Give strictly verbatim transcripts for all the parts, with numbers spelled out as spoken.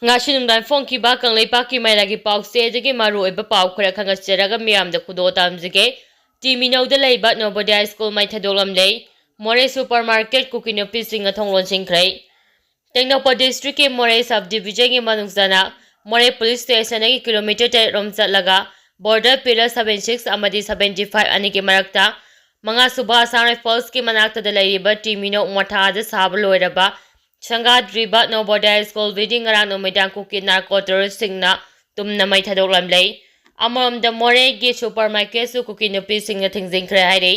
ꯉꯁꯤ ꯅꯨꯡꯗꯥꯡ ꯐꯣꯡꯈꯤꯕ ꯀꯪꯂꯩꯄꯥꯛꯀꯤ ꯃꯩꯔꯥꯒꯤ ꯄꯥꯎꯆꯦꯗꯒꯤ ꯃꯔꯨꯑꯣꯏꯕ ꯄꯥꯎ ꯈꯔ ꯈꯪꯒꯠꯆꯔꯒ ꯃꯤꯌꯥꯝꯗ ꯈꯨꯗꯣꯜ ꯇꯝꯖꯒꯦ꯫ ꯇꯤ ꯃꯤꯅꯧꯗ ꯂꯩꯕ ꯅꯣꯕꯣꯗꯤꯌꯥ ꯁ꯭ꯀꯨꯜ ꯃꯩ ꯊꯥꯗꯣꯛꯂꯝꯂꯦ꯫ ꯃꯣꯔꯦ ꯁꯨꯄꯔ ꯃꯥꯔꯀꯦꯠ ꯀꯨꯀꯤ ꯅꯨꯄꯤꯁꯤꯡꯅ ꯊꯣꯡ ꯂꯣꯟꯁꯤꯟꯈ꯭ꯔꯦ꯫ ꯇꯦꯡꯅꯧꯄꯜ ꯗꯤꯁꯇ꯭ꯔꯤꯛꯀꯤ ꯃꯣꯔꯦ ꯁꯕ ꯗꯤꯕꯤꯖꯟꯒꯤ ꯃꯅꯨꯡ ꯆꯟꯅ ꯃꯣꯔꯦ ꯄꯨꯂꯤꯁ ꯁ꯭ꯇꯦꯁꯟꯗꯒꯤ ꯀꯤꯂꯣꯃꯤꯇꯔ ꯇꯔꯦꯠ ꯔꯣꯝ ꯆꯠꯂꯒ ꯕꯣꯔꯗꯔ ꯄꯤꯂꯔ ꯁꯕꯦꯟ ꯁꯤꯛꯁ ꯑꯃꯗꯤ ꯁꯕꯦꯟꯇꯤ ꯐꯥꯏꯚ ꯑꯅꯤꯒꯤ ꯃꯔꯛꯇ ꯃꯉꯥꯁꯨꯕ ꯑꯁꯥꯝ ꯔꯥꯏꯐꯜꯁꯀꯤ ꯃꯅꯥꯛꯇꯗ ꯂꯩꯔꯤꯕ ꯇꯤ ꯃꯤꯅꯧ ꯃꯣꯊꯥꯗ ꯁꯥꯕ ꯂꯣꯏꯔꯕ ꯁꯪꯒꯥꯗ꯭ꯔꯤꯕ ꯅꯣꯕꯣꯗꯤꯌꯥ ꯁ꯭ꯀꯨꯜ ꯕꯤꯜꯗꯤꯡ ꯉꯔꯥꯡ ꯅꯨꯃꯤꯗꯥꯡ ꯀꯨꯀꯤ ꯅꯥꯔꯀꯣ ꯇꯦꯔꯣꯔꯤꯁꯁꯤꯡꯅ ꯇꯨꯝꯅ ꯃꯩ ꯊꯥꯗꯣꯛꯂꯝꯂꯦ꯫ ꯑꯃꯔꯣꯝꯗ ꯃꯣꯔꯦꯒꯤ ꯁꯨꯄꯔ ꯃꯥꯔꯀꯦꯠꯁꯨ ꯀꯨꯀꯤ ꯅꯨꯄꯤꯁꯤꯡꯅ ꯊꯤꯡꯖꯤꯟꯈ꯭ꯔꯦ ꯍꯥꯏꯔꯤ꯫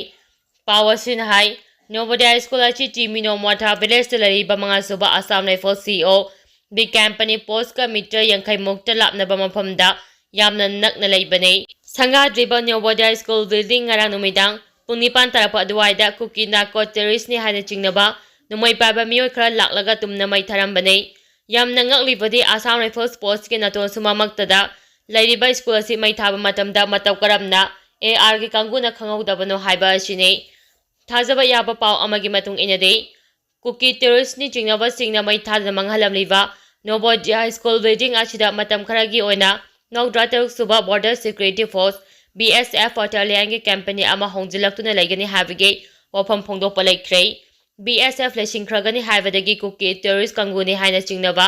ꯄꯥꯎ ꯑꯁꯤꯅ ꯍꯥꯏ, ꯅꯣꯕꯣꯗꯤꯌꯥ ꯁ꯭ꯀꯨꯜ ꯑꯁꯤ ꯇꯤ ꯃꯤꯅꯣ ꯃꯣꯊꯥ ꯚꯤꯂꯦꯖꯇ ꯂꯩꯔꯤꯕ ꯃꯉꯥꯁꯨꯕ ꯑꯁꯥꯝ ꯔꯥꯏꯐꯜ ꯁꯤ ꯑꯣ ꯕꯤ ꯀꯦꯝꯄꯅꯤ ꯄꯣꯁꯀ ꯃꯤꯇꯔ ꯌꯥꯡꯈꯩ ꯃꯨꯛꯇ ꯂꯥꯞꯅꯕ ꯃꯐꯝꯗ ꯌꯥꯝꯅ ꯅꯛꯅ ꯂꯩꯕꯅꯤ꯫ ꯁꯪꯒꯥꯗ꯭ꯔꯤꯕ ꯅꯣꯕꯣꯗꯤꯌꯥ ꯁ꯭ꯀꯨꯜ ꯕꯤꯜꯗꯤꯡ ꯉꯔꯥꯡ ꯅꯨꯃꯤꯗꯥꯡ ꯄꯨꯡ ꯅꯤꯄꯥꯟ ꯇꯥꯔꯛꯄ ꯑꯗꯨꯋꯥꯏꯗ ꯀꯨꯀꯤ ꯅꯥꯔꯀꯣ ꯇꯦꯔꯣꯔꯤꯁꯅꯤ ꯍꯥꯏꯅ ꯆꯤꯡꯅꯕ ꯅꯣꯡꯃꯩ ꯄꯥꯏꯕ ꯃꯤꯑꯣꯏ ꯈꯔ ꯂꯥꯛꯂꯒ ꯇꯨꯝꯅ ꯃꯩ ꯊꯥꯔꯝꯕꯅꯤ꯫ ꯌꯥꯝꯅ ꯉꯛꯂꯤꯕꯗꯤ ꯑꯁꯥꯝ ꯔꯥꯏꯐꯜꯁ ꯄꯣꯁꯀꯤ ꯅꯥꯇꯣꯟ ꯁꯨꯃꯥꯡꯃꯛꯇꯗ ꯂꯩꯔꯤꯕ ꯁ꯭ꯀꯨꯜ ꯑꯁꯤ ꯃꯩ ꯊꯥꯕ ꯃꯇꯝꯗ ꯃꯇꯧ ꯀꯔꯝꯅ ꯑꯦ ꯑꯥꯔꯒꯤ ꯀꯥꯡꯕꯨꯅ ꯈꯪꯍꯧꯗꯕꯅꯣ ꯍꯥꯏꯕ ꯑꯁꯤꯅꯤ꯫ ꯊꯥꯖꯕ ꯌꯥꯕ ꯄꯥꯎ ꯑꯃꯒꯤ ꯃꯇꯨꯡ ꯏꯟꯅꯗꯤ, ꯀꯨꯀꯤ ꯇꯦꯔꯣꯔꯤꯁꯅꯤ ꯆꯤꯡꯅꯕꯁꯤꯡꯅ ꯃꯩ ꯊꯥꯗꯨꯅ ꯃꯥꯡꯍꯜꯂꯝꯂꯤꯕ ꯅꯣꯕꯣꯗꯤꯌꯥ ꯁ꯭ꯀꯨꯜ ꯕꯤꯜꯗꯤꯡ ꯑꯁꯤꯗ ꯃꯇꯝ ꯈꯔꯒꯤ ꯑꯣꯏꯅ ꯃꯧꯗ꯭ꯔꯥ ꯇꯔꯨꯛ ꯁꯨꯕ ꯕꯣꯔꯗꯔ ꯁꯦꯀ꯭ꯌꯨꯔꯤꯇꯤ ꯐꯣꯔꯁ, ꯕꯤ ꯑꯦꯁ ꯑꯦꯐ, ꯕꯦꯇꯥꯂꯤꯌꯟꯒꯤ ꯀꯦꯝꯄꯅꯤ ꯑꯃ ꯍꯣꯡꯖꯤꯜꯂꯛꯇꯨꯅ ꯂꯩꯒꯅꯤ ꯍꯥꯏꯕꯒꯤ ꯋꯥꯐꯝ ꯐꯣꯡꯗꯣꯛꯄ ꯂꯩꯈ꯭ꯔꯦ꯫ ꯕꯤ ꯑꯦꯁ ꯑꯦꯐ ꯂꯩꯁꯤꯟꯈ꯭ꯔꯒꯅꯤ ꯍꯥꯏꯕꯗꯒꯤ ꯀꯨꯀꯤ ꯇꯦꯔꯣꯔꯤꯁ ꯀꯥꯡꯕꯨꯅꯤ ꯍꯥꯏꯅ ꯆꯤꯡꯅꯕ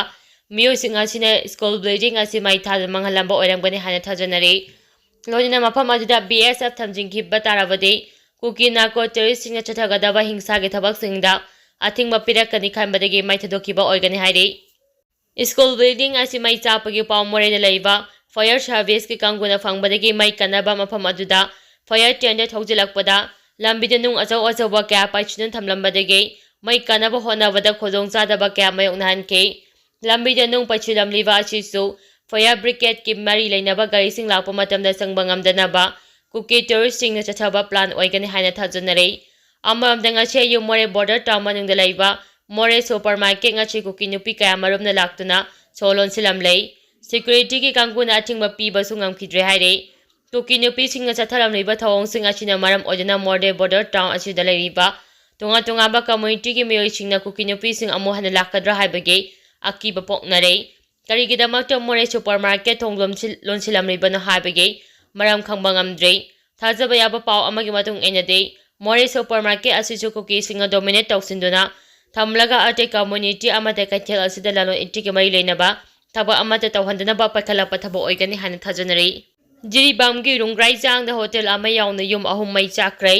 ꯃꯤꯑꯣꯏꯁꯤꯡ ꯑꯁꯤꯅ ꯁ꯭ꯀꯨꯜ ꯕꯤꯜꯗꯤꯡ ꯑꯁꯤ ꯃꯩ ꯊꯥꯗꯨꯅ ꯃꯥꯡꯍꯜꯂꯝꯕ ꯑꯣꯏꯔꯝꯒꯅꯤ ꯍꯥꯏꯅ ꯊꯥꯖꯅꯔꯤ꯫ ꯂꯣꯏꯅꯅ ꯃꯐꯝ ꯑꯗꯨꯗ ꯕꯤ ꯑꯦꯁ ꯑꯦꯐ ꯊꯝꯖꯤꯟꯈꯤꯕ ꯇꯥꯔꯕꯗꯤ ꯀꯨꯀꯤ ꯅꯥꯔꯀꯣ ꯇꯦꯔꯣꯔꯤꯁꯁꯤꯡꯅ ꯆꯠꯊꯒꯗꯕ ꯍꯤꯡꯁꯥꯒꯤ ꯊꯕꯛꯁꯤꯡꯗ ꯑꯊꯤꯡꯕ ꯄꯤꯔꯛꯀꯅꯤ ꯈꯟꯕꯗꯒꯤ ꯃꯩ ꯊꯥꯗꯣꯛꯈꯤꯕ ꯑꯣꯏꯒꯅꯤ ꯍꯥꯏꯔꯤ꯫ ꯁ꯭ꯀꯨꯜ ꯕꯤꯜꯗꯤꯡ ꯑꯁꯤ ꯃꯩ ꯆꯥꯛꯄꯒꯤ ꯄꯥꯎ ꯃꯣꯔꯦꯗ ꯂꯩꯕ ꯐꯥꯌꯔ ꯁꯥꯔꯚꯤꯁꯀꯤ ꯀꯥꯡꯕꯨꯅ ꯐꯪꯕꯗꯒꯤ ꯃꯩ ꯀꯟꯅꯕ ꯃꯐꯝ ꯑꯗꯨꯗ ꯐꯥꯌꯔ ꯇꯦꯟꯗꯔ ꯊꯧꯖꯤꯜꯂꯛꯄꯗ ꯂꯝꯕꯤꯗ ꯅꯨꯡ ꯑꯆꯧ ꯑꯆꯧꯕ ꯀꯌꯥ ꯄꯩꯁꯤꯟꯗꯨꯅ ꯊꯝꯂꯝꯕꯗꯒꯤ ꯃꯩ ꯀꯟꯅꯕ ꯍꯣꯠꯅꯕꯗ ꯈꯨꯗꯣꯡꯆꯥꯗꯕ ꯀꯌꯥ ꯃꯥꯌꯣꯛꯅꯍꯟꯈꯤ꯫ ꯂꯝꯕꯤꯗ ꯅꯨꯡ ꯄꯩꯁꯤꯜꯂꯝꯂꯤꯕ ꯑꯁꯤꯁꯨ ꯐꯥꯌꯔ ꯕ꯭ꯔꯤꯒꯦꯗꯀꯤ ꯃꯔꯤ ꯂꯩꯅꯕ ꯒꯥꯔꯤꯁꯤꯡ ꯂꯥꯛꯄ ꯃꯇꯝꯗ ꯆꯪꯕ ꯉꯝꯗꯅꯕ ꯀꯨꯀꯤ ꯇꯦꯔꯣꯔꯤꯁꯁꯤꯡꯅ ꯆꯠꯊꯕ ꯄ꯭ꯂꯥꯟ ꯑꯣꯏꯒꯅꯤ ꯍꯥꯏꯅ ꯊꯥꯖꯅꯔꯤ꯫ ꯑꯃꯔꯣꯝꯗ ꯉꯁꯤ ꯑꯌꯨꯛ ꯃꯣꯔꯦ ꯕꯣꯔꯗꯔ ꯇꯥꯎꯟ ꯃꯅꯨꯡꯗ ꯂꯩꯕ ꯃꯣꯔꯦ ꯁꯨꯄꯔ ꯃꯥꯔꯀꯦꯠ ꯉꯁꯤ ꯀꯨꯀꯤ ꯅꯨꯄꯤ ꯀꯌꯥ ꯃꯔꯨꯝꯅ ꯂꯥꯛꯇꯨꯅ ꯁꯣ ꯂꯣꯟꯁꯤꯜꯂꯝꯂꯦ꯫ ꯁꯦꯀ꯭ꯌꯨꯔꯤꯇꯤꯒꯤ ꯀꯥꯡꯕꯨꯅ ꯑꯊꯤꯡꯕ ꯄꯤꯕꯁꯨ ꯉꯝꯈꯤꯗ꯭ꯔꯦ ꯍꯥꯏꯔꯤ꯫ ꯀꯨꯀꯤ ꯅꯨꯄꯤꯁꯤꯡꯅ ꯆꯠꯊꯔꯝꯂꯤꯕ ꯊꯧꯑꯣꯡꯁꯤꯡ ꯑꯁꯤꯅ ꯃꯔꯝ ꯑꯣꯏꯗꯨꯅ ꯃꯣꯔꯦ ꯕꯣꯔꯗꯔ ꯇꯥꯎꯟ ꯑꯁꯤꯗ ꯂꯩꯔꯤꯕ ꯇꯣꯉꯥꯟ ꯇꯣꯉꯥꯟꯕ ꯀꯝꯃ꯭ꯌꯨꯅꯤꯇꯤꯒꯤ ꯃꯤꯑꯣꯏꯁꯤꯡꯅ ꯀꯨꯀꯤ ꯅꯨꯄꯤꯁꯤꯡ ꯑꯃꯨꯛ ꯍꯟꯅ ꯂꯥꯛꯀꯗ꯭ꯔꯥ ꯍꯥꯏꯕꯒꯤ ꯑꯀꯤꯕ ꯄꯣꯛꯅꯔꯦ꯫ ꯀꯔꯤꯒꯤꯗꯃꯛꯇ ꯃꯣꯔꯦ ꯁꯨꯄꯔ ꯃꯥꯔꯀꯦꯠ ꯊꯣꯡ ꯂꯣꯟꯁꯤꯜ-, ꯂꯣꯟꯁꯤꯜꯂꯝꯂꯤꯕꯅꯣ ꯍꯥꯏꯕꯒꯤ ꯃꯔꯝ ꯈꯪꯕ ꯉꯝꯗ꯭ꯔꯤ꯫ ꯊꯥꯖꯕ ꯌꯥꯕ ꯄꯥꯎ ꯑꯃꯒꯤ ꯃꯇꯨꯡ ꯏꯟꯅꯗꯤ, ꯃꯣꯔꯦ ꯁꯨꯄꯔ ꯃꯥꯔꯀꯦꯠ ꯑꯁꯤꯁꯨ ꯀꯨꯀꯤꯁꯤꯡꯅ ꯗꯣꯃꯤꯅꯦꯠ ꯇꯧꯁꯤꯟꯗꯨꯅ ꯊꯝꯂꯒ, ꯑꯇꯩ ꯀꯝꯃ꯭ꯌꯨꯅꯤꯇꯤ ꯑꯃꯗ ꯀꯩꯊꯦꯜ ꯑꯁꯤꯗ ꯂꯂꯣꯟ ꯏꯇꯤꯛꯀꯤ ꯃꯔꯤ ꯂꯩꯅꯕ ꯊꯕꯛ ꯑꯃꯠꯇ ꯇꯧꯍꯟꯗꯅꯕ ꯄꯥꯏꯈꯠꯂꯛꯄ ꯊꯕꯛ ꯑꯣꯏꯒꯅꯤ ꯍꯥꯏꯅ ꯊꯥꯖꯅꯔꯤ꯫ ꯖꯤꯔꯤꯕꯥꯝꯒꯤ ꯂꯨꯡꯒ꯭ꯔꯥꯏꯖꯥꯡꯗ ꯍꯣꯇꯦꯜ ꯑꯃ ꯌꯥꯎꯅ ꯌꯨꯝ ꯑꯍꯨꯝ ꯃꯩ ꯆꯥꯛꯈ꯭ꯔꯦ꯫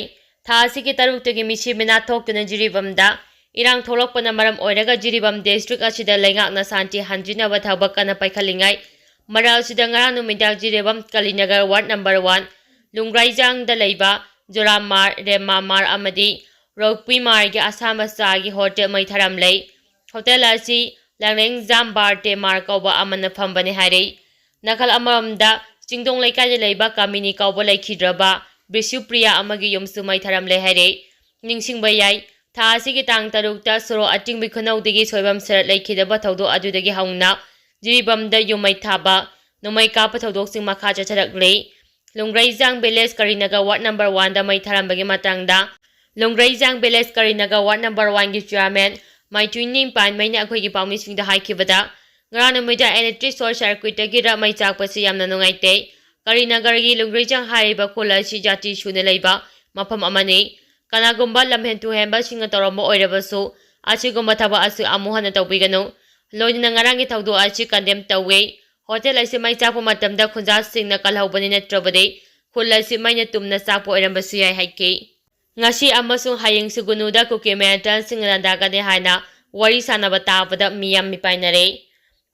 ꯊꯥ ꯑꯁꯤꯒꯤ ꯇꯔꯨꯛꯇꯒꯤ ꯃꯤꯁꯤ ꯃꯤꯅꯥ ꯊꯣꯛꯇꯨꯅ ꯖꯤꯔꯤꯕꯥꯝꯗ ꯏꯔꯥꯡ ꯊꯣꯛꯂꯛꯄꯅ ꯃꯔꯝ ꯑꯣꯏꯔꯒ, ꯖꯤꯔꯤꯕꯥꯝ ꯗꯤꯁꯇ꯭ꯔꯤꯛ ꯑꯁꯤꯗ ꯂꯩꯉꯥꯛꯅ ꯁꯥꯟꯇꯤ ꯍꯟꯖꯤꯟꯅꯕ ꯊꯕꯛ ꯀꯟꯅ ꯄꯥꯏꯈꯠꯂꯤꯉꯩ ꯃꯔꯛ ꯑꯁꯤꯗ, ꯉꯔꯥꯡ ꯅꯨꯃꯤꯗꯥꯡ ꯖꯤꯔꯤꯕꯥꯝ ꯀꯂꯤꯅꯒꯔ ꯋꯥꯔꯗ ꯅꯝꯕꯔ ꯋꯥꯟ ꯂꯨꯡꯒ꯭ꯔꯥꯏꯖꯥꯡꯗ ꯂꯩꯕ ꯖꯣꯔꯥꯃꯥꯔ, ꯔꯦꯃꯥꯃꯥꯔ ꯑꯃꯗꯤ ꯔꯣꯛꯄꯤꯃꯥꯔꯒꯤ ꯑꯁꯥ ꯃꯆꯥꯒꯤ ꯍꯣꯇꯦꯜ ꯃꯩ ꯊꯥꯔꯝꯂꯦ꯫ ꯍꯣꯇꯦꯜ ꯑꯁꯤ ꯂꯥꯡꯂꯦꯡꯖꯥꯝ ꯕꯥꯔꯇꯦꯃꯥꯔ ꯀꯧꯕ ꯑꯃꯅ ꯐꯝꯕꯅꯤ ꯍꯥꯏꯔꯤ꯫ ꯅꯥꯀꯜ ꯑꯃꯔꯣꯝꯗ, ꯆꯤꯡꯗꯣꯡ ꯂꯩꯀꯥꯏꯗ ꯂꯩꯕ ꯀꯥꯃꯤꯅꯤ ꯀꯧꯕ ꯂꯩꯈꯤꯗ꯭ꯔꯕ ꯕꯤꯁꯨꯄ꯭ꯔꯤꯌꯥ ꯑꯃꯒꯤ ꯌꯨꯝꯁꯨ ꯃꯩ ꯊꯥꯔꯝꯂꯦ ꯍꯥꯏꯔꯤ꯫ ꯅꯤꯡꯁꯤꯡꯕ ꯌꯥꯏ, ꯊꯥ ꯑꯁꯤꯒꯤ ꯇꯥꯡ ꯇꯔꯨꯛꯇ ꯁꯣꯔꯣꯛ ꯑꯇꯤꯡꯕꯤ ꯈꯨꯅꯧꯗꯒꯤ ꯁꯣꯏꯕꯝ ꯁꯔꯠ ꯂꯩꯈꯤꯗꯕ ꯊꯧꯗꯣꯛ ꯑꯗꯨꯗꯒꯤ ꯍꯧꯅ ꯖꯤꯔꯤꯕꯥꯝꯗ ꯌꯨꯝ ꯃꯩ ꯊꯥꯕ, ꯅꯣꯡꯃꯩ ꯀꯥꯞꯄ ꯊꯧꯗꯣꯛꯁꯤꯡ ꯃꯈꯥ ꯆꯠꯊꯔꯛꯂꯤ꯫ ꯂꯨꯡꯒ꯭ꯔꯩꯖꯥꯡ ꯚꯤꯂꯦꯖ ꯀꯔꯤꯅꯒꯔ ꯋꯥꯔꯗ ꯅꯝꯕꯔ ꯋꯥꯟꯗ ꯃꯩ ꯊꯥꯔꯝꯕꯒꯤ ꯃꯇꯥꯡꯗ, ꯂꯨꯡꯒ꯭ꯔꯩꯖꯥꯡ ꯚꯤꯂꯦꯖ ꯀꯔꯤꯅꯒꯔ ꯋꯥꯔꯗ ꯅꯝꯕꯔ ꯋꯥꯟꯒꯤ ꯆꯤꯌꯥꯔꯃꯦꯟ ꯃꯥꯏꯇꯨꯏꯅꯤꯡ ꯄꯥꯟꯃꯩꯅ ꯑꯩꯈꯣꯏꯒꯤ ꯄꯥꯎꯃꯤꯁꯤꯡꯗ ꯍꯥꯏꯈꯤꯕꯗ, ꯉꯔꯥꯡ ꯅꯨꯃꯤꯗꯥꯡ ꯏꯂꯦꯛꯇ꯭ꯔꯤꯛ ꯁꯣꯔꯠ ꯁꯔꯀ꯭ꯌꯨꯠꯇꯒꯤꯔ ꯃꯩ ꯆꯥꯛꯄꯁꯤ ꯌꯥꯝꯅ ꯅꯨꯡꯉꯥꯏꯇꯦ꯫ ꯀꯔꯤꯅꯒꯔꯒꯤ ꯂꯨꯡꯒ꯭ꯔꯩꯖꯥꯡ ꯍꯥꯏꯔꯤꯕ ꯈꯨꯜ ꯑꯁꯤ ꯖꯥꯇꯤ ꯁꯨꯅ ꯂꯩꯕ ꯃꯐꯝ ꯑꯃꯅꯤ꯫ ꯀꯅꯥꯒꯨꯝꯕ ꯂꯝꯍꯦꯟ ꯇꯨꯍꯦꯟꯕꯁꯤꯡꯅ ꯇꯧꯔꯝꯕ ꯑꯣꯏꯔꯕꯁꯨ, ꯑꯁꯤꯒꯨꯝꯕ ꯊꯕꯛ ꯑꯁꯤ ꯑꯃꯨꯛ ꯍꯟꯅ ꯇꯧꯕꯤꯒꯅꯨ꯫ ꯂꯣꯏꯅꯅ ꯉꯔꯥꯡꯒꯤ ꯊꯧꯗꯣꯛ ꯑꯁꯤ ꯀꯟꯗꯦꯝ ꯇꯧꯏ꯫ ꯍꯣꯇꯦꯜ ꯑꯁꯤ ꯃꯩ ꯆꯥꯛꯄ ꯃꯇꯝꯗ ꯈꯨꯟꯖꯥꯁꯤꯡꯅ ꯀꯜꯍꯧꯕꯅꯤ, ꯅꯠꯇ꯭ꯔꯕꯗꯤ ꯈꯨꯜ ꯑꯁꯤ ꯃꯩꯅ ꯇꯨꯝꯅ ꯆꯥꯛꯄ ꯑꯣꯏꯔꯝꯕꯁꯨ ꯌꯥꯏ ꯍꯥꯏꯈꯤ꯫ ꯉꯁꯤ ꯑꯃꯁꯨꯡ ꯍꯌꯦꯡ ꯁꯨꯒꯨꯅꯨꯗ ꯀꯨꯀꯤ ꯃꯤꯂꯤꯇꯦꯟꯠꯁꯤꯡ ꯂꯥꯟꯗꯥꯒꯅꯤ ꯍꯥꯏꯅ ꯋꯥꯔꯤ ꯁꯥꯟꯅꯕ ꯇꯥꯕꯗ ꯃꯤꯌꯥꯝ ꯃꯤꯄꯥꯏꯅꯔꯦ꯫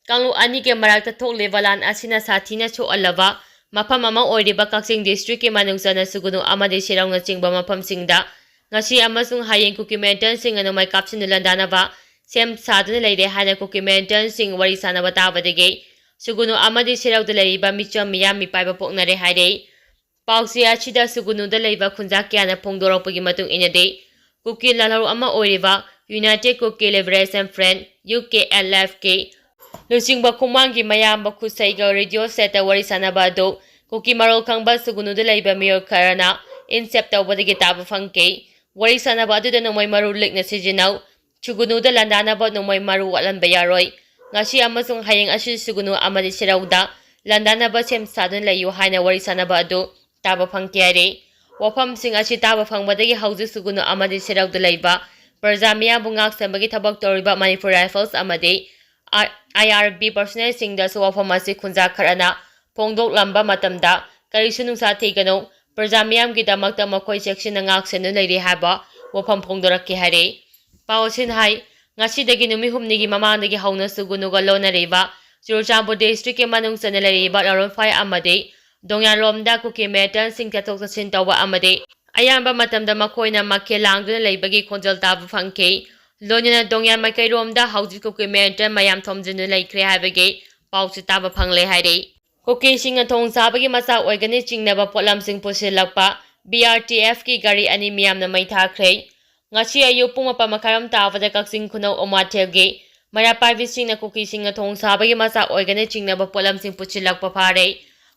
ꯀꯥꯡꯂꯨꯞ ꯑꯅꯤꯒꯤ ꯃꯔꯛꯇ ꯊꯣꯛꯂꯤꯕ ꯂꯥꯟ ꯑꯁꯤꯅ ꯁꯥꯊꯤꯅ ꯁꯣꯛꯍꯜꯂꯕ ꯃꯐꯝ ꯑꯃ ꯑꯣꯏꯔꯤꯕ ꯀꯛꯆꯤꯡ ꯗꯤꯁꯇ꯭ꯔꯤꯛꯀꯤ ꯃꯅꯨꯡ ꯆꯟꯅ ꯁꯨꯒꯨꯅꯨ ꯑꯃꯗꯤ ꯁꯤꯔꯧꯅꯆꯤꯡꯕ ꯃꯐꯝꯁꯤꯡꯗ ꯉꯁꯤ ꯑꯃꯁꯨꯡ ꯍꯌꯦꯡ ꯀꯨꯀꯤ ꯃꯤꯂꯤꯇꯦꯟꯠꯁꯤꯡꯅ ꯅꯣꯡꯃꯩ ꯀꯥꯞꯁꯤꯟꯗꯨꯅ ꯂꯥꯟꯗꯥꯅꯕ ꯁꯦꯝ ꯁꯥꯗꯨꯅ ꯂꯩꯔꯦ ꯍꯥꯏꯅ ꯀꯨꯀꯤ ꯃꯤꯂꯤꯇꯦꯟꯠꯁꯤꯡ ꯋꯥꯔꯤ ꯁꯥꯟꯅꯕ ꯇꯥꯕꯗꯒꯤ ꯁꯨꯒꯨꯅꯨ ꯑꯃꯗꯤ ꯁꯤꯔꯧꯗ ꯂꯩꯔꯤꯕ ꯃꯤꯆꯝ ꯃꯤꯌꯥꯝ ꯃꯤꯄꯥꯏꯕ ꯄꯣꯛꯅꯔꯦ ꯍꯥꯏꯔꯦ꯫ ꯄꯥꯎꯆꯦ ꯑꯁꯤꯗ ꯁꯨꯒꯨꯅꯨꯗ ꯂꯩꯕ ꯈꯨꯟꯖꯥ ꯀꯌꯥꯅ ꯐꯣꯡꯗꯣꯔꯛꯄꯒꯤ ꯃꯇꯨꯡ ꯏꯟꯅꯗꯤ, ꯀꯨꯀꯤ ꯂꯥꯜꯍꯧ ꯑꯃ ꯑꯣꯏꯔꯤꯕ United Kuki Liberation Front, U K L F ꯀꯤ ꯂꯨꯆꯤꯡꯕ ꯈꯨꯃꯥꯡꯒꯤ ꯃꯌꯥꯝꯕ ꯈꯨꯠꯁꯩꯒ ꯔꯦꯗꯤꯑꯣ ꯁꯦꯠꯇ ꯋꯥꯔꯤ ꯁꯥꯟꯅꯕ ꯑꯗꯨ ꯀꯨꯀꯤ ꯃꯔꯣꯜ ꯈꯪꯕ ꯁꯨꯒꯨꯅꯨꯗ ꯂꯩꯕ ꯃꯤꯑꯣꯏ ꯈꯔꯅ ꯏꯟꯁꯦꯞ ꯇꯧꯕꯗꯒꯤ ꯇꯥꯕ ꯐꯪꯈꯤ꯫ ꯋꯥꯔꯤ ꯁꯥꯟꯅꯕ ꯑꯗꯨꯗ ꯅꯣꯡꯃꯩ ꯃꯔꯨ ꯂꯤꯛꯅ ꯁꯤꯖꯤꯟꯅꯧ, ꯁꯨꯒꯨꯅꯨꯗ ꯂꯥꯟꯗꯥꯅꯕ ꯅꯣꯡꯃꯩ ꯃꯔꯨ ꯋꯥꯠꯍꯟꯕ ꯌꯥꯔꯣꯏ꯫ ꯉꯁꯤ ꯑꯃꯁꯨꯡ ꯍꯌꯦꯡ ꯑꯁꯤ ꯁꯨꯒꯅꯨ ꯑꯃꯗꯤ ꯁꯦꯔꯧꯗ ꯂꯥꯟꯗꯥꯅꯕ ꯁꯦꯝ ꯁꯥꯗꯨꯅ ꯂꯩꯌꯨ ꯍꯥꯏꯅ ꯋꯥꯔꯤ ꯁꯥꯅꯕ ꯑꯗꯨ ꯇꯥꯕ ꯐꯪꯈꯤ ꯍꯥꯏꯔꯤ꯫ ꯋꯥꯐꯝꯁꯤꯡ ꯑꯁꯤ ꯇꯥꯕ ꯐꯪꯕꯗꯒꯤ ꯍꯧꯖꯤꯛ ꯁꯨꯒꯅꯨ ꯑꯃꯗꯤ ꯁꯦꯔꯧꯗ ꯂꯩꯕ ꯄ꯭ꯔꯖꯥ ꯃꯤꯌꯥꯝꯕꯨ ꯉꯥꯛ ꯁꯦꯟꯕꯒꯤ ꯊꯕꯛ ꯇꯧꯔꯤꯕ ꯃꯅꯤꯄꯨꯔ ꯔꯥꯏꯐꯜꯁ ꯑꯃꯗꯤ ꯑꯥꯏ ꯑꯥꯔ ꯕꯤ ꯄꯔꯁꯣꯅꯦꯜꯁꯤꯡꯗꯁꯨ ꯋꯥꯐꯝ ꯑꯁꯤ ꯈꯨꯟꯖꯥ ꯈꯔꯅ ꯐꯣꯡꯗꯣꯛꯂꯝꯕ ꯃꯇꯝꯗ ꯀꯔꯤꯁꯨ ꯅꯨꯡꯁꯥ ꯊꯤꯒꯅꯨ, ꯄ꯭ꯔꯖꯥ ꯃꯤꯌꯥꯝꯒꯤꯗꯃꯛꯇ ꯃꯈꯣꯏ ꯆꯦꯛꯁꯤꯟꯅ ꯉꯥꯛ ꯁꯦꯟꯗꯨꯅ ꯂꯩꯔꯤ ꯍꯥꯏꯕ ꯋꯥꯐꯝ ꯐꯣꯡꯗꯣꯔꯛꯈꯤ ꯍꯥꯏꯔꯤ꯫ ꯄꯥꯎ ꯑꯁꯤꯅ ꯍꯥꯏ, ꯉꯁꯤꯗꯒꯤ ꯅꯨꯃꯤꯠ ꯍꯨꯝꯅꯤꯒꯤ ꯃꯃꯥꯡꯗꯒꯤ ꯍꯧꯅ ꯁꯨꯒꯨꯅꯨꯒ ꯂꯣꯟꯅꯔꯤꯕ ꯆꯨꯔꯆꯥꯟꯄꯨꯔ ꯗꯤꯁꯇ꯭ꯔꯤꯛꯀꯤ ꯃꯅꯨꯡ ꯆꯟꯅ ꯂꯩꯔꯤꯕ ꯂꯥꯔꯣꯟꯐꯥꯏ ꯑꯃꯗꯤ ꯗꯣꯡꯌꯥꯔꯣꯝꯗ ꯀꯨꯀꯤ ꯃꯤꯂꯤꯇꯦꯟꯁꯤꯡ ꯆꯠꯊꯣꯛ ꯆꯠꯁꯤꯟ ꯇꯧꯕ ꯑꯃꯗꯤ ꯑꯌꯥꯝꯕ ꯃꯇꯝꯗ ꯃꯈꯣꯏꯅ ꯃꯈꯦꯜ ꯂꯥꯡꯗꯨꯅ ꯂꯩꯕꯒꯤ ꯈꯣꯟꯖꯦꯜ ꯇꯥꯕ ꯐꯪꯈꯤ꯫ ꯂꯣꯏꯅꯅ ꯗꯣꯡꯌꯥꯔ ꯃꯥꯏꯀꯩꯔꯣꯝꯗ ꯍꯧꯖꯤꯛ ꯀꯨꯀꯤ ꯃꯤꯂꯤꯇꯦꯟ ꯃꯌꯥꯝ ꯊꯣꯝꯖꯤꯟꯗꯨꯅ ꯂꯩꯈ꯭ꯔꯦ ꯍꯥꯏꯕꯒꯤ ꯄꯥꯎꯁꯨ ꯇꯥꯕ ꯐꯪꯂꯦ ꯍꯥꯏꯔꯤ꯫ ꯀꯨꯀꯤꯁꯤꯡꯅ ꯊꯣꯡ ꯁꯥꯕꯒꯤ ꯃꯆꯥꯛ ꯑꯣꯏꯒꯅꯤ ꯆꯤꯡꯅꯕ ꯄꯣꯠꯂꯝꯁꯤꯡ ꯄꯨꯁꯤꯜꯂꯛꯄ ꯕꯤ ꯑꯥꯔ ꯇꯤ ꯑꯦꯐꯀꯤ ꯒꯥꯔꯤ ꯑꯅꯤ ꯃꯤꯌꯥꯝꯅ ꯃꯩ ꯊꯥꯈ꯭ꯔꯦ꯫ ꯉꯁꯤ ꯑꯌꯨꯛ ꯄꯨꯡ ꯃꯥꯄꯟ ꯃꯈꯥꯏꯔꯣꯝ ꯇꯥꯕꯗ ꯀꯛꯆꯤꯡ ꯈꯨꯅꯧ ꯎꯃꯥꯊꯦꯜꯒꯤ ꯃꯩꯔꯥ ꯄꯥꯏꯕꯤꯁꯤꯡꯅ ꯀꯨꯀꯤꯁꯤꯡꯅ ꯊꯣꯡ ꯁꯥꯕꯒꯤ ꯃꯆꯥꯛ ꯑꯣꯏꯒꯅꯤ ꯆꯤꯡꯅꯕ ꯄꯣꯠꯂꯝꯁꯤꯡ ꯄꯨꯁꯤꯜꯂꯛꯄ ꯐꯥꯔꯦ꯫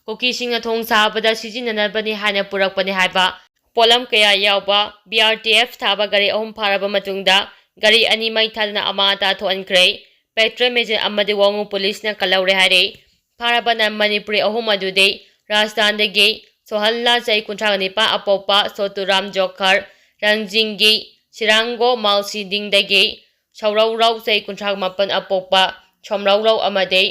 ꯀꯨꯀꯤꯁꯤꯡꯅ ꯊꯣꯡ ꯁꯥꯕꯗ ꯁꯤꯖꯤꯟꯅꯅꯕꯅꯤ ꯍꯥꯏꯅ ꯄꯨꯔꯛꯄꯅꯤ ꯍꯥꯏꯕ ꯄꯣꯠꯂꯝ ꯀꯌꯥ ꯌꯥꯎꯕ ꯕꯤ ꯑꯥꯔ ꯇꯤ ꯑꯦꯐ ꯊꯥꯕ ꯒꯥꯔꯤ ꯑꯍꯨꯝ ꯐꯥꯔꯕ ꯃꯇꯨꯡꯗ ꯒꯥꯔꯤ ꯑꯅꯤ ꯃꯩ ꯊꯥꯗꯨꯅ ꯑꯃꯥꯡ ꯑꯇꯥ ꯊꯣꯛꯍꯟꯈ꯭ꯔꯦ꯫ ꯄꯦꯇ꯭ꯔꯣꯜ ꯃꯦꯖꯤꯟ ꯑꯃꯗꯤ ꯋꯥꯉꯨ ꯄꯨꯂꯤꯁꯅ ꯀꯜꯍꯧꯔꯦ ꯍꯥꯏꯔꯤ꯫ ꯐꯥꯔꯕ ꯅꯟ ꯃꯅꯤꯄꯨꯔꯤ ꯑꯍꯨꯝ ꯑꯗꯨꯗꯤ ꯔꯥꯖꯁꯊꯥꯟꯗꯒꯤ ꯁꯣꯍꯟꯂꯥꯜ ꯆꯍꯤ ꯀꯨꯟꯊ꯭ꯔꯥ ꯅꯤꯄꯥꯟ ꯑꯄꯣꯛꯄ ꯁꯣꯇꯨꯔꯥꯝ ꯖꯣꯈꯔ, ꯔꯪꯖꯤꯡꯒꯤ ꯁꯤꯔꯥꯡꯒꯣ ꯃꯥꯜꯁꯤꯗꯤꯡꯗꯒꯤ ꯁꯧꯔꯧꯔꯧ ꯆꯍꯤ ꯀꯨꯟꯊ꯭ꯔꯥ ꯃꯥꯄꯟ ꯑꯄꯣꯛꯄ ꯁꯣꯝꯔꯧꯔꯧ ꯑꯃꯗꯤ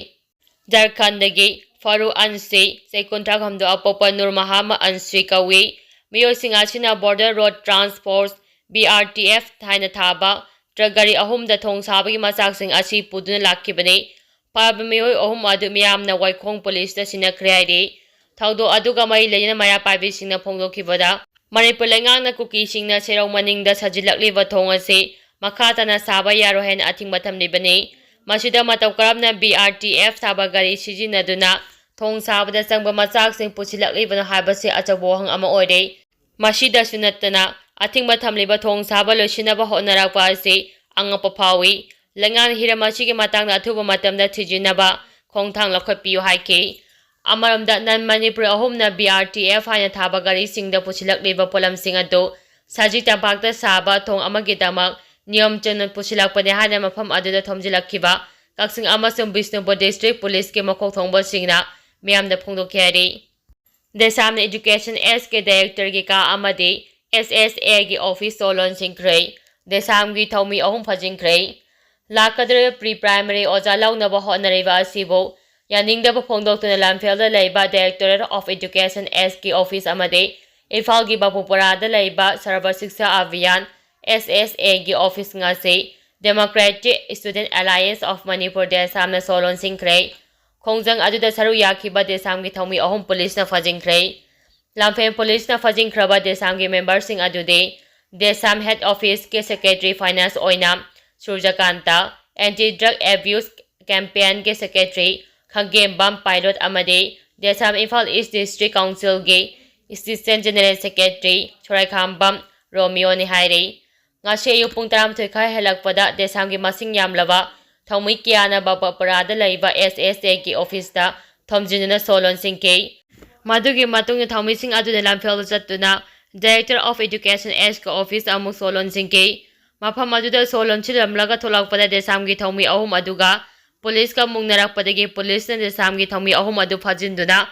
ꯖꯔꯈꯟꯗꯒꯤ ꯐꯥꯔꯨ ꯑꯟꯁꯤ ꯆꯍꯤ ꯀꯨꯟꯊ꯭ꯔꯥ ꯍꯨꯝꯗꯣꯏ ꯑꯄꯣꯛꯄ ꯅꯨꯔ ꯃꯍꯥꯃ ꯑꯟꯁꯤ ꯀꯧꯏ꯫ ꯃꯤꯑꯣꯏꯁꯤꯡ ꯑꯁꯤꯅ border road transport B R T F ꯍꯥꯏꯅ ꯊꯥꯕ ꯇ꯭ꯔꯛ ꯒꯥꯔꯤ ꯑꯍꯨꯝꯗ ꯊꯣꯡ ꯁꯥꯕꯒꯤ ꯃꯆꯥꯛꯁꯤꯡ ꯑꯁꯤ ꯄꯨꯗꯨꯅ ꯂꯥꯛꯈꯤꯕꯅꯤ꯫ ꯐꯥꯔꯕ ꯃꯤꯑꯣꯏ ꯑꯍꯨꯝ ꯑꯗꯨ ꯃꯤꯌꯥꯝꯅ ꯋꯥꯏꯈꯣꯡ ꯄꯨꯂꯤꯁꯇ ꯁꯤꯟꯅꯈ꯭ꯔꯦ ꯍꯥꯏꯔꯤ꯫ ꯊꯧꯗꯣꯛ ꯑꯗꯨꯒ ꯃꯔꯤ ꯂꯩꯅꯅ ꯃꯩꯔꯥ ꯄꯥꯏꯕꯤꯁꯤꯡꯅ ꯐꯣꯡꯗꯣꯛꯈꯤꯕꯗ, ꯃꯅꯤꯄꯨꯔ ꯂꯩꯉꯥꯛꯅ ꯀꯨꯀꯤꯁꯤꯡꯅ ꯁꯦꯔꯧ ꯃꯅꯤꯡꯗ ꯁꯥꯖꯤꯜꯂꯛꯂꯤꯕ ꯊꯣꯡ ꯑꯁꯤ ꯃꯈꯥ ꯇꯥꯅ ꯁꯥꯕ ꯌꯥꯔꯣꯏ ꯍꯥꯏꯅ ꯑꯊꯤꯡꯕ ꯊꯝꯂꯤꯕꯅꯤ꯫ ꯃꯁꯤꯗ ꯃꯇꯧ ꯀꯔꯝꯅ ꯕꯤ ꯑꯥꯔ ꯇꯤ ꯑꯦꯐ ꯊꯥꯕ ꯒꯥꯔꯤ ꯁꯤꯖꯤꯟꯅꯗꯨꯅ ꯊꯣꯡ ꯁꯥꯕꯗ ꯆꯪꯕ ꯃꯆꯥꯛꯁꯤꯡ ꯄꯨꯁꯤꯜꯂꯛꯂꯤꯕꯅꯣ ꯍꯥꯏꯕꯁꯤ ꯑꯆꯧꯕ ꯋꯥꯍꯪ ꯑꯃ ꯑꯣꯏꯔꯦ꯫ ꯃꯁꯤꯗꯁꯨ ꯅꯠꯇꯅ, ꯑꯊꯤꯡꯕ ꯊꯝꯂꯤꯕ ꯊꯣꯡ ꯁꯥꯕ ꯂꯣꯏꯁꯤꯟꯅꯕ ꯍꯣꯠꯅꯔꯛꯄ ꯑꯁꯤ ꯑꯉꯛꯄ ꯐꯥꯎꯏ꯫ ꯂꯩꯉꯥꯛꯅ ꯍꯤꯔꯝ ꯑꯁꯤꯒꯤ ꯃꯇꯥꯡꯗ ꯑꯊꯨꯕ ꯃꯇꯝꯗ ꯊꯤꯖꯤꯟꯅꯕ ꯈꯣꯡꯊꯥꯡ ꯂꯧꯈꯠꯄꯤꯌꯨ ꯍꯥꯏꯈꯤ꯫ ꯑꯃꯔꯣꯝꯗ, ꯅꯟ ꯃꯅꯤꯄꯨꯔꯤ ꯑꯍꯨꯝꯅ ꯕꯤ ꯑꯥꯔ ꯇꯤ ꯑꯦꯐ ꯍꯥꯏꯅ ꯊꯥꯕ ꯒꯥꯔꯤꯁꯤꯡꯗ ꯄꯨꯁꯤꯜꯂꯛꯂꯤꯕ ꯄꯣꯠꯂꯝꯁꯤꯡ ꯑꯗꯨ ꯁꯖꯤ ꯇꯝꯄꯥꯛꯇ ꯁꯥꯕ ꯊꯣꯡ ꯑꯃꯒꯤꯗꯃꯛ ꯅꯤꯌꯣꯝ ꯆꯨꯝꯅ ꯄꯨꯁꯤꯜꯂꯛꯄꯅꯤ ꯍꯥꯏꯅ ꯃꯐꯝ ꯑꯗꯨꯗ ꯊꯣꯝꯖꯤꯜꯂꯛꯈꯤꯕ ꯀꯛꯆꯤꯡ ꯑꯃꯁꯨꯡ ꯕꯤꯁꯅꯨꯄꯨꯔ district policeꯀꯤ ꯃꯀꯣꯛ ꯊꯣꯡꯕꯁꯤꯡꯅ ꯃꯤꯌꯥꯝꯗ ꯐꯣꯡꯗꯣꯛꯈꯤ ꯍꯥꯏꯔꯤ꯫ ꯗꯦꯁꯥꯝꯅ Education Sꯀꯤ directorꯒꯤ ꯀꯥ ꯑꯃꯗꯤ SSAꯒꯤ office ꯁꯣ ꯂꯣꯟꯁꯤꯟꯈ꯭ꯔꯦ꯫ ꯗꯦꯁꯥꯝꯒꯤ ꯊꯧꯃꯤ ꯑꯍꯨꯝ ꯐꯥꯖꯤꯟꯈ꯭ꯔꯦ꯫ ꯂꯥꯛꯀꯗꯧꯔꯤꯕ pre primary ꯑꯣꯖꯥ ꯂꯧꯅꯕ ꯍꯣꯠꯅꯔꯤꯕ ꯑꯁꯤꯕꯨ ꯌꯥꯅꯤꯡꯗꯕ ꯐꯣꯡꯗꯣꯛꯇꯨꯅ ꯂꯝꯐꯦꯜꯗ ꯂꯩꯕ Directorate of Education Sꯀꯤ office ꯑꯃꯗꯤ ꯏꯝꯐꯥꯜꯒꯤ ꯕꯥꯕꯨꯄꯨꯔꯥꯗ ꯂꯩꯕ ꯁꯔꯕ ꯁꯤꯛꯁꯥ ꯑꯚꯤꯌꯥꯟ SSAꯒꯤ office ꯉꯁꯤ Democratic Student Alliance of Manipur, ꯗꯦꯁꯥꯝꯅ ꯁꯣ ꯂꯣꯟꯁꯤꯟꯈ꯭ꯔꯦ꯫ ꯈꯣꯡꯖꯪ ꯑꯗꯨꯗ ꯁꯔꯨꯛ ꯌꯥꯈꯤꯕ ꯗꯦꯁꯥꯝꯒꯤ ꯊꯧꯃꯤ ꯑꯍꯨꯝ policeꯅ ꯐꯥꯖꯤꯟꯈ꯭ꯔꯦ꯫ ꯂꯝꯐꯦꯜ policeꯅ ꯐꯥꯖꯤꯟꯈ꯭ꯔꯕ ꯗꯦꯁꯥꯝꯒꯤ memberꯁꯤꯡ ꯑꯗꯨꯗꯤ ꯗꯦꯁꯥꯝ head officeꯀꯤ secretary finance ꯑꯣꯏꯅ ꯁꯨꯔꯖꯀꯥꯟꯇ, anti drug abuse campaignꯒꯤ secretary ꯈꯪꯒꯦꯝꯕꯝ ꯄꯥꯏꯂꯣꯠ ꯑꯃꯗꯤ ꯗꯦꯁꯥꯝ Imphal East District Councilꯒꯤ assistant general secretary ꯁꯣꯔꯥꯏꯈꯥꯝꯕꯝ ꯔꯣꯃꯤꯌꯣꯅꯤ ꯍꯥꯏꯔꯤ꯫ ꯉꯁꯤ ꯑꯌꯨꯛ ꯄꯨꯡ ꯇꯔꯥꯃꯥꯊꯣꯏ ꯈꯔ ꯍꯦꯜꯂꯛꯄꯗ ꯗꯦꯁꯥꯝꯒꯤ ꯃꯁꯤꯡ ꯌꯥꯝꯂꯕ ꯊꯧꯃꯤ ꯀꯌꯥꯅ ꯕꯥꯕꯨꯄꯨꯔꯥꯗ ꯂꯩꯕ SSAꯒꯤ officeꯇ ꯊꯣꯝꯖꯤꯟꯗꯨꯅ ꯁꯣ ꯂꯣꯟꯁꯤꯟꯈꯤ꯫ ꯃꯗꯨꯒꯤ ꯃꯇꯨꯡꯗ ꯊꯧꯃꯤꯁꯤꯡ ꯑꯗꯨꯅ ꯂꯝꯐꯦꯜꯗ ꯆꯠꯇꯨꯅ Directorate of Education Sꯀꯤ office ꯑꯃꯨꯛ ꯁꯣ ꯂꯣꯟꯁꯤꯟꯈꯤ꯫ ꯃꯐꯝ ꯑꯗꯨꯗ ꯁꯣ ꯂꯣꯟꯁꯤꯜꯂꯝꯂꯒ ꯊꯣꯛꯂꯛꯄꯗ ꯗꯦꯁꯥꯝꯒꯤ ꯊꯧꯃꯤ ꯑꯍꯨꯝ ꯑꯗꯨꯒ policeꯀ ꯃꯨꯛꯅꯔꯛꯄꯗꯒꯤ policeꯅ ꯗꯦꯁꯥꯝꯒꯤ ꯊꯧꯃꯤ ꯑꯍꯨꯝ ꯑꯗꯨ ꯐꯥꯖꯤꯟꯗꯨꯅ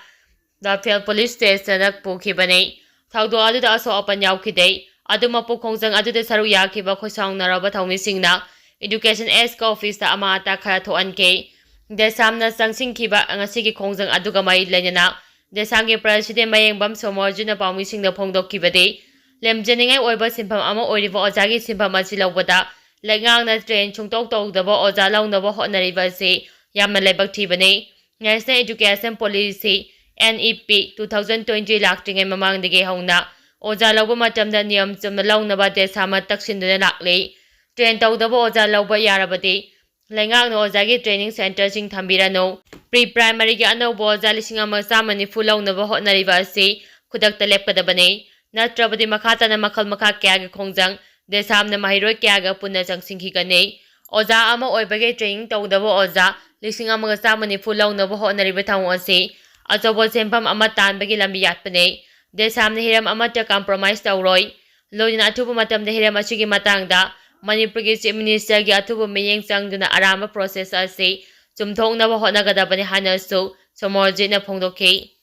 ꯂꯝꯐꯦꯜ police stationꯗ ꯄꯨꯈꯤꯕꯅꯤ꯫ ꯊꯧꯗꯣꯛ ꯑꯗꯨꯗ ꯑꯁꯣꯛ ꯑꯄꯟ ꯌꯥꯎꯈꯤꯗꯦ꯫ ꯑꯗꯨꯃꯛꯄꯨ ꯈꯣꯡꯖꯪ ꯑꯗꯨꯗ ꯁꯔꯨꯛ ꯌꯥꯈꯤꯕ ꯈꯣꯏꯁꯥꯎꯅꯔꯕ ꯊꯧꯃꯤꯁꯤꯡꯅ Education Sꯀꯤ officeꯇ ꯑꯃꯥꯡ ꯑꯇꯥ ꯈꯔ ꯊꯣꯛꯍꯟꯈꯤ꯫ ꯗꯦꯁꯥꯝꯅ ꯆꯪꯁꯤꯟꯈꯤꯕ ꯉꯁꯤꯒꯤ ꯈꯣꯡꯖꯪ ꯑꯗꯨꯒ ꯃꯔꯤ ꯂꯩꯅꯅ ꯗꯦꯁꯥꯝꯒꯤ president ꯃꯌꯦꯡꯕꯝ ꯁꯣꯃꯣꯔꯖꯨꯅ ꯄꯥꯎꯃꯤꯁꯤꯡꯗ ꯐꯣꯡꯗꯣꯛꯈꯤꯕꯗꯤ, ꯂꯦꯝꯖꯅꯤꯡꯉꯥꯏ ꯑꯣꯏꯕ ꯁꯤꯟꯐꯝ ꯑꯃ ꯑꯣꯏꯔꯤꯕ ꯑꯣꯖꯥꯒꯤ ꯁꯤꯟꯐꯝ ꯑꯁꯤ ꯂꯧꯕꯗ ꯂꯩꯉꯥꯛꯅ train ꯁꯨꯡꯇꯧ ꯇꯧꯗꯕ ꯑꯣꯖꯥ ꯂꯧꯅꯕ ꯍꯣꯠꯅꯔꯤꯕ ꯑꯁꯤ ꯌꯥꯝꯅ ꯂꯥꯏꯕꯛ ꯊꯤꯕꯅꯤ꯫ National Education Policy, NEP, two thousand twenty ꯂꯥꯛꯇ꯭ꯔꯤꯉꯩ ꯃꯃꯥꯡꯗꯒꯤ ꯍꯧꯅ ꯑꯣꯖꯥ ꯂꯧꯕ ꯃꯇꯝꯗ ꯅꯤꯌꯝ ꯆꯨꯝꯅ ꯂꯧꯅꯕ ꯗꯦꯁꯥꯝꯅ ꯇꯛꯁꯤꯟꯗꯨꯅ ꯂꯥꯛꯂꯤ꯫ Train ꯇꯧꯗꯕ ꯑꯣꯖꯥ ꯂꯧꯕ ꯌꯥꯔꯕꯗꯤ ꯂꯩꯉꯥꯛꯅ ꯑꯣꯖꯥꯒꯤ training centreꯁꯤꯡ ꯊꯝꯕꯤꯔꯅꯨ꯫ Pre primaryꯒꯤ ꯑꯅꯧꯕ ꯑꯣꯖꯥ ꯂꯤꯁꯤꯡ ꯑꯃ ꯆꯥꯝꯃ ꯅꯤꯐꯨ ꯂꯧꯅꯕ ꯍꯣꯠꯅꯔꯤꯕ ꯑꯁꯤ ꯈꯨꯗꯛꯇ ꯂꯦꯞꯀꯗꯕꯅꯤ꯫ ꯅꯠꯇ꯭ꯔꯕꯗꯤ ꯃꯈꯥ ꯇꯥꯅ ꯃꯈꯜ ꯃꯈꯥ ꯀꯌꯥꯒꯤ ꯈꯣꯡꯖꯪ, ꯗꯦꯁꯥꯝꯅ ꯃꯍꯩꯔꯣꯏ ꯀꯌꯥꯒ ꯄꯨꯟꯅ ꯆꯪꯁꯤꯟꯈꯤꯒꯅꯤ꯫ ꯑꯣꯖꯥ ꯑꯃ ꯑꯣꯏꯕꯒꯤ training ꯇꯧꯗꯕ ꯑꯣꯖꯥ ꯂꯤꯁꯤꯡ ꯑꯃꯒ ꯆꯥꯝꯃ ꯅꯤꯐꯨ ꯂꯧꯅꯕ ꯍꯣꯠꯅꯔꯤꯕ ꯊꯧꯑꯣꯡ ꯑꯁꯤ ꯑꯆꯧꯕ ꯁꯦꯟꯐꯝ ꯑꯃ ꯇꯥꯟꯕꯒꯤ ꯂꯝꯕꯤ ꯌꯥꯠꯄꯅꯤ꯫ ꯗꯦꯁꯥꯝꯅ ꯍꯤꯔꯝ ꯑꯃꯠꯇ compromise ꯇꯧꯔꯣꯏ꯫ ꯂꯣꯏꯅꯅ ꯑꯊꯨꯕ ꯃꯇꯝꯗ ꯍꯤꯔꯝ ꯑꯁꯤꯒꯤ ꯃꯇꯥꯡꯗ ꯃꯅꯤꯄꯨꯔꯒꯤ Chief Minister ꯒꯤ ꯑꯊꯨꯕ ꯃꯤꯠꯌꯦꯡ ꯆꯪꯗꯨꯅ ꯑꯔꯥꯟꯕ process ꯑꯁꯤ ꯆꯨꯝꯊꯣꯛꯅꯕ ꯍꯣꯠꯅꯒꯗꯕꯅꯤ ꯍꯥꯏꯅꯁꯨ ꯁꯣꯃꯣꯔꯖꯤꯠꯅ ꯐꯣꯡꯗꯣꯛꯈꯤ꯫